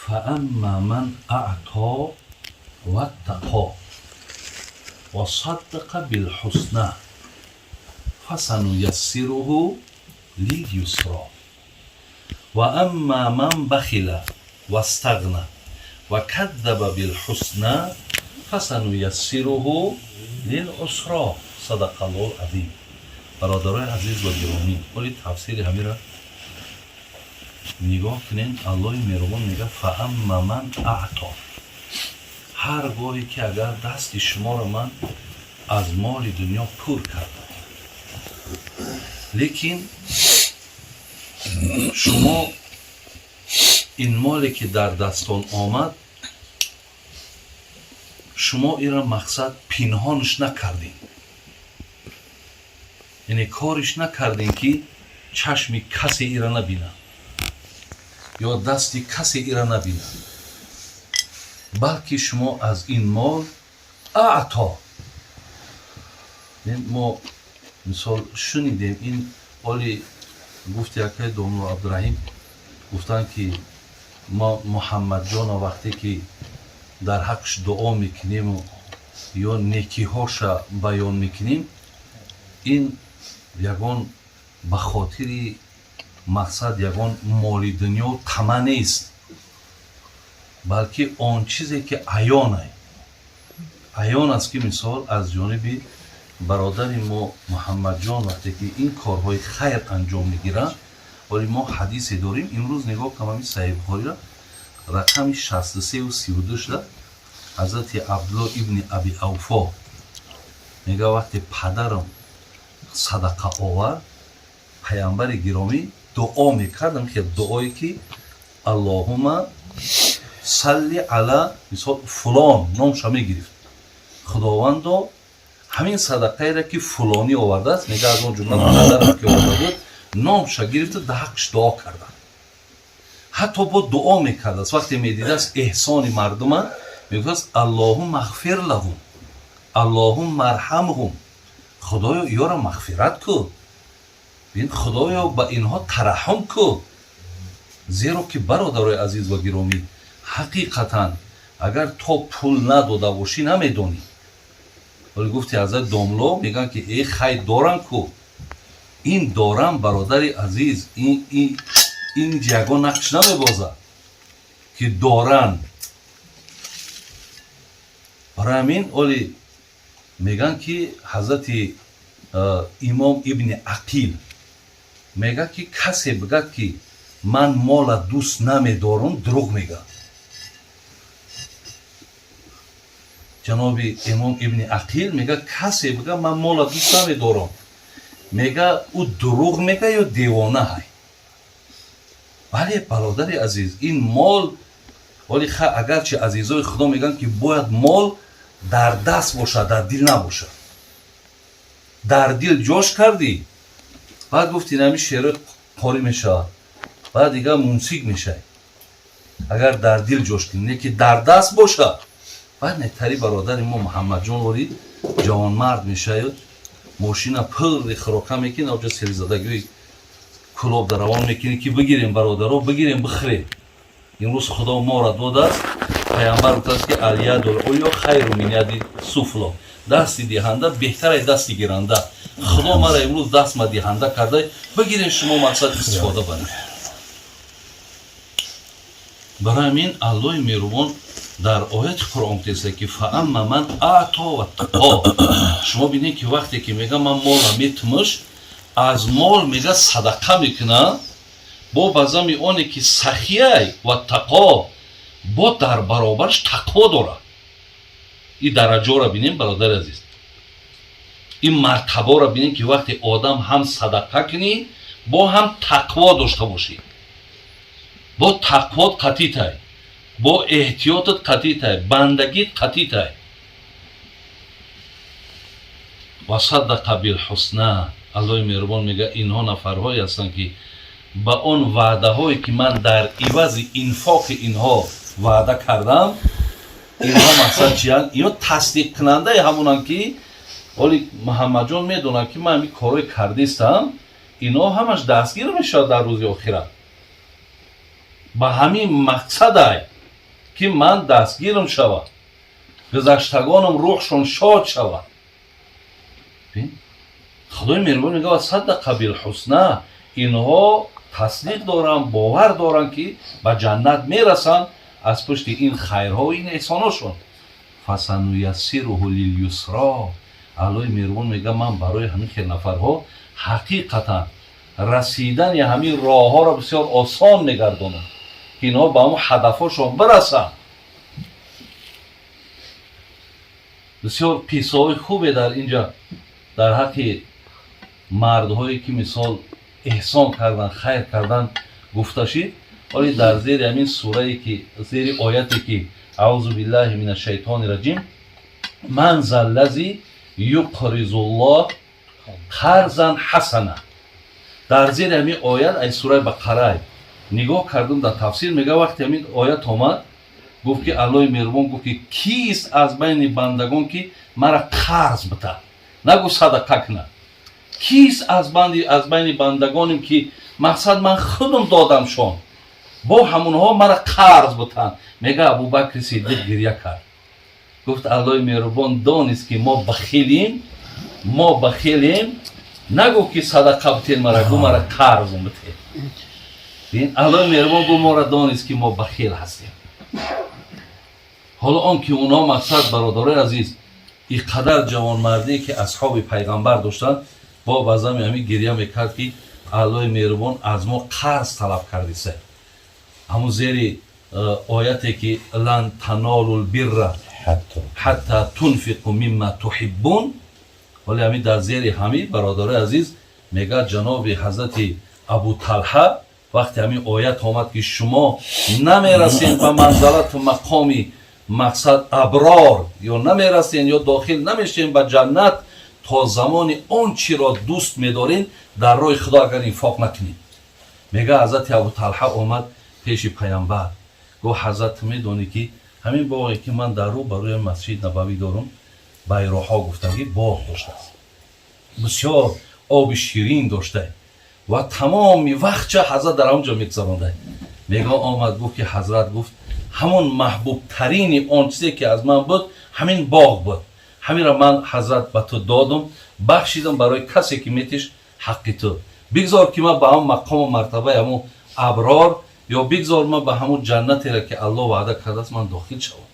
فأما من أعطى واتقى وصدق بالحسنى فسنيسره لليسرى وأما من بخل واستغنى وكذب بالحسنى فسنيسره للعسرى. صدق الله العظيم. Бародарои азиз ва гиромӣ, ҳоли тафсири ҳамира нигоҳ кунем. Аллоҳи меҳрубон мегӯяд: فأما من أعطى. Ҳар гоҳе ки агар дасти шуморо ман аз моли дунё пур кардам, лекин шумо ин моле ки дар дастон омад, шумо ира мақсад пинҳонш накардем, яъне кориш накардем, ки чашми касе ира набинад ё дасти касе ира набинад, балки шумо аз ин мол أعطى. Мо мисол шунидем, ин оли гуфти якай домло Абдураҳим гуфтанд, ки мо Муҳаммадҷоно вақте ки дар ҳаққш дуо мекунему ё некиҳоша баён мекунем, ин ягон ба хотири мақсад ягон моли дунё тама нест, балки он чизе ки аёнай аён аст, ки мисол аз ҷониби бародари мо Муҳаммадҷон вақте ки ин корҳои хайр анҷом мегиранд. Вале мо ҳадисе дорем. Имрӯз нигоҳ кам, ҳамин Саҳиҳи Бухориро, рақами 63-32 шуда. Ҳазрати Абдулло ибни Аби Авфо мега: вақте падарам садақа овард, паямбари гиромӣ дуо мекардам, ки дуое ки اللهم صل على мисол фулон, номша мегирифт, Худовандо, ҳамин садақаеро ки фулонӣ овардааст, мега, аз он ҷумла падарам ки оварда буд, номша гирифта, да ҳаққш дуо кардам. Ҳатто бо дуо мекардааст, вақте медидааст эҳсони мардума, мегуфтааст: اللهم اغفر لهم، اللهم ارحمهم. Худоё, ёро мағфират ку, бин, Худоё, ба инҳо тараҳҳум ку. Зеро ки, бародарои азиз ва гиромӣ, ҳақиқатан агар то пул надода бошӣ, намедонӣ. Вале гуфти ҳазрат домло, мегӯянд ки э хай, дорам ку. Ин дорам, бародари азиз, ин ягон нақш намебозад, ки доран. Барои ҳамин оли мегӯянд, ки ҳазрати имом Ибни Ақил мегӯяд, ки касе бигӯяд, ки ман мола дӯст намедорам, дурӯғ мегӯяд. Ҷаноби имом Ибни Ақил мегӯяд: касе бигӯяд, ман мола дӯст намедорам, мега, ӯ дурӯғ мега ё девона ҳай. Бале, бародари азиз, ин мол оли агарчи азизои Худо мегӯянд, ки бояд мол дар даст бошад, дар дил набошад. Дар дил ҷош кардӣ, баъд гуфти нами шеъро қорӣ мешавад, баъд дигар мумсик мешавӣ. Агар дар дил ҷош кунӣ, не ки дар даст бошад, баъд нетари бародари мо Муҳаммадҷон вори ҷавонмард мешавад, мошина пурри хӯрока мекунӣ, оҷа серизадагиҳои Кулоб дар равон мекунӣ, ки бигирем, бародаро, бигирем, бихӯрем. Имрӯз Худо моро додааст. Паямбар гуфтааст, ки اليد العليا خير من اليد السفلى, дасти диҳанда беҳтари дасти гиранда. Худо мара имрӯз дастма диҳанда карда, бигирем, шумо мақсад истифода баред. Барои ҳамин Аллоҳи меҳрубон дар ояти Қуръон гуфтааст, ки فأما من أعطى واتقى. Шумо бинед, ки вақте ки мега, ман мола метумаш, аз мол мега, садақа мекуна, бо ба зами оне ки сахияй, واتقى, бо дар баробараш тақво дорад. Ин дараҷоро бинем, бародари азиз, ин мартаборо бинем, ки вақте одам ҳам садақа кунӣ, бо ҳам тақво дошта бошӣ, бо тақвот қатитай, бо эҳтиётат қатитай, бандагит қатитай. وصدق بالحسنى. Аллоҳи меҳрубон мега: инҳо нафарҳое ҳастанд, ки ба он ваъдаҳое, ки ман дар ивази инфоқи инҳо ваъда кардам, инҳо мақсад чиянд? Инҳо тасдиқкунандаи ҳамонанд, ки оли Муҳаммадҷон медонад, ки ман ҳамин корҳои кардистам, инҳо ҳамаш дастгир мешавад дар рӯзи охират. Ба ҳамин мақсадай. Ки ман дастгирам шавад, гузаштагонам рӯҳшон шод шавад. Худои меҳрубон мегӯяд: саддақа билҳусна. Инҳо тасдиқ доранд, бовар доранд, ки ба ҷаннат мерасанд аз пушти ин хайрҳо, ин эҳсоношон. Фасануяссируҳу лилюсро. Аллоҳи меҳрубон мегӯяд: ман барои ҳамин хел нафарҳо ҳақиқатан расидани ҳамин роҳҳоро бисёр осон мегардонам, ки инҳо ба ҳамон ҳадафҳошон бирасанд. Бисёр қиссаҳои хубе дар инҷа дар ҳаққи мардҳое, ки мисол эҳсон кардан, хайр кардан гуфта шид. Вале дар зери ҳамин сурае, ки зери ояте, ки аузу биллаҳи мин ашшайтони раҷим, ман заллази юқризуллоҳ қарзан ҳасана, дар зери ҳамин оят ай сураи Бақарай нигоҳ кардум, дар тафсир мега, вақте ҳамин оят омад, гуфт, ки Аллоҳи меҳрубон гуфт, ки кист аз байни бандагон, ки мара қарз бита, нагуфт садақа кунад. Кист аз байни бандагонем, ки мақсад ман худум додамшон, бо ҳамонҳо мара қарз бутанд? Мега, Абубакри Сиддиқ гирья кард, гуфт: Аллоҳи меҳрубон донист, ки мо бахилем, мо бахилем, нагуфт, ки садақа бутен мара, гу мара қарзум бутен. Аллоҳи меҳрубон гу моро донист, ки мо бахил ҳастем. Ҳоло он ки онҳо мақсад, бародарои азиз, ин қадар ҷавонмардие, ки асҳоби пайғамбар доштанд, бо баъзами ҳамин гирья мекард, ки Аллоҳи меҳрубон аз мо қарз талаб кардиса. Ҳамун зери ояте, ки лан танолу лбирра ҳатта тунфиқу мимма туҳиббун. Вале ҳамин дар зери ҳамин, бародарои азиз, мегӯяд ҷаноби ҳазрати Абу Талҳа, вақте ҳамин оят омад, ки шумо намерасед ба манзалату мақоми мақсад аброр ё намерасен ё дохил намешем ба ҷаннат то замони он чиро дӯст медорен дар роҳи Худо агар инфоқ накунед. Мега, ҳазрати Абу Талҳа омад пеши пайғамбар, гуфт: ҳазрат, медонӣ, ки ҳамин боғе, ки ман дар рӯ барои Масҷид Набавӣ дорум, Байроҳо гуфтагӣ боғ доштааст, бисёр оби ширин дошта ва тамоми вақтча ҳазрат дар ҳамон ҷо мегузаронда. Мега, омад, гуфт, ки ҳазрат, гуфт, ҳамон маҳбубтарини он чизе, ки аз ман буд, ҳамин боғ буд. Ҳаминро ман, ҳазрат, ба ту додум, бахшидам барои касе, ки метиш, ҳаққи ту. Бигзор, ки ман ба ҳамон мақому мартабаи ҳамон аброр ё бигзор ман ба ҳамон ҷаннатеро, ки Аллоҳ ваъда кардааст, ман дохил шавам.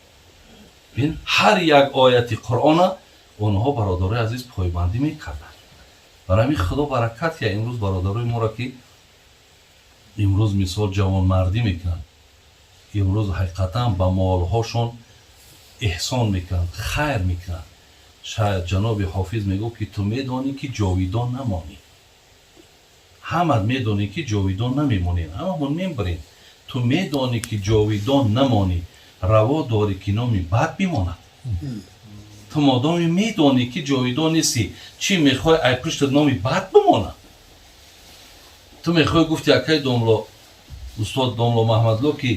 Бин, ҳар як ояти Қуръона онҳо, бародарои азиз, пойбандӣ мекарданд. Барои ҳамин Худо баракат я имрӯз бародарои моро, ки имрӯз мисол ҷавонмардӣ мекунанд, имрӯз ҳақиқатан ба молҳошон эҳсон мекунанд, хайр мекунанд. Шояд ҷаноби Ҳофиз мегуфт, ки ту медонӣ, ки ҷовидон намонӣ. Ҳамат медонӣ, ки ҷовидон намемонем, ҳамамон мебарем. Ту медонӣ, ки ҷовидон намонӣ, раво дорӣ, ки номи бад бимонад. Ту модоме медонӣ, ки ҷовидон нестӣ, чӣ мехоҳӣ, ай пуштат номи бад бимонад? Ту мехоҳӣ, гуфти акай домло, устод домло Маҳмадло, ки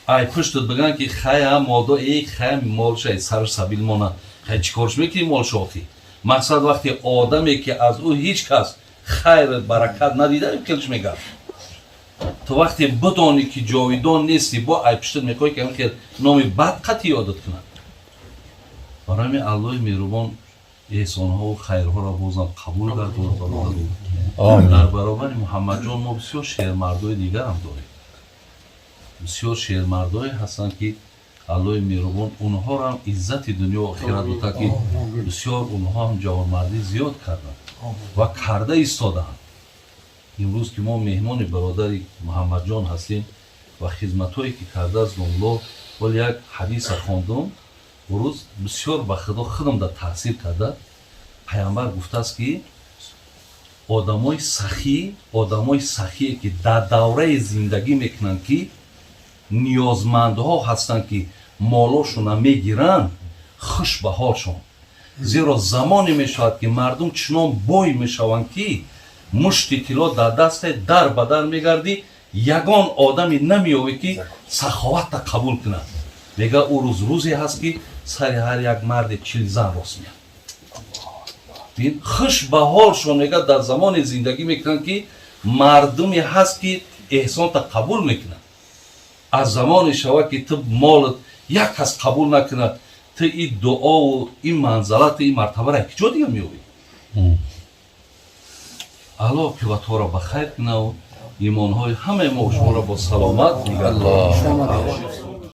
ай пуштат бигӯянд, ки хая молдо, эй, хая молша сараш сабил монад, хай чӣ корш мекунӣ молшохӣ? Мақсад, вақте одаме, ки аз ӯ ҳеҷ кас хайр баракат надида, хелш мегӯяд. Ту вақте бидонӣ, ки ҷовидон нестӣ, бо ай пуштат мехоҳӣ, ки ҳамин хел номи бад қатъи ёдат кунад? Барои ҳамин Аллоҳи меҳрубон эҳсонҳову хайрҳоро бозам қабул гардонад, бародаро. Дар баробари Муҳаммадҷон мо бисёр шермардои дигарам дорем, бисёр шермардое ҳастанд, ки Аллоҳи меҳрубон онҳоро ҳам иззати дунё охират дода, ки бисёр онҳо ҳам ҷавонмардӣ зиёд карданд ва карда истодаанд. Имрӯз, ки мо меҳмони бародари Муҳаммадҷон ҳастем ва хизматҳое, ки кардааст домло, вале як ҳадиса хондум рӯз, бисёр ба Худо худам да таъсир карда. Пайғамбар гуфтааст, ки одамои сахӣ, одамои сахие, ки дар давраи зиндагӣ мекунанд, ки ниёзмандҳо ҳастанд, ки молошона мегиранд, хуш ба ҳолшон, зеро замоне мешавад, ки мардум чунон бой мешаванд, ки мушти тилло дар дасте, дар ба дар мегардӣ, ягон одаме намеёвӣ, ки саховатта қабул кунад. Мега, ӯ рӯз рӯзе ҳаст, ки сари ҳар як марде 40 зан рост меяд. Хуш ба ҳолшон, мега, дар замоне зиндагӣ мекунанд, ки мардуме ҳаст, ки эҳсонта қабул мекунад. Аз замоне шавад, ки ту молат Як кас қабул накунад, ту и дуову ин манзалату ин мартабара киҷо дига меёбӣ? Алло оқибатҳоро ба хайр кунаву имонҳои ҳамаи мо шуморо бо саломат нигаҳдорад.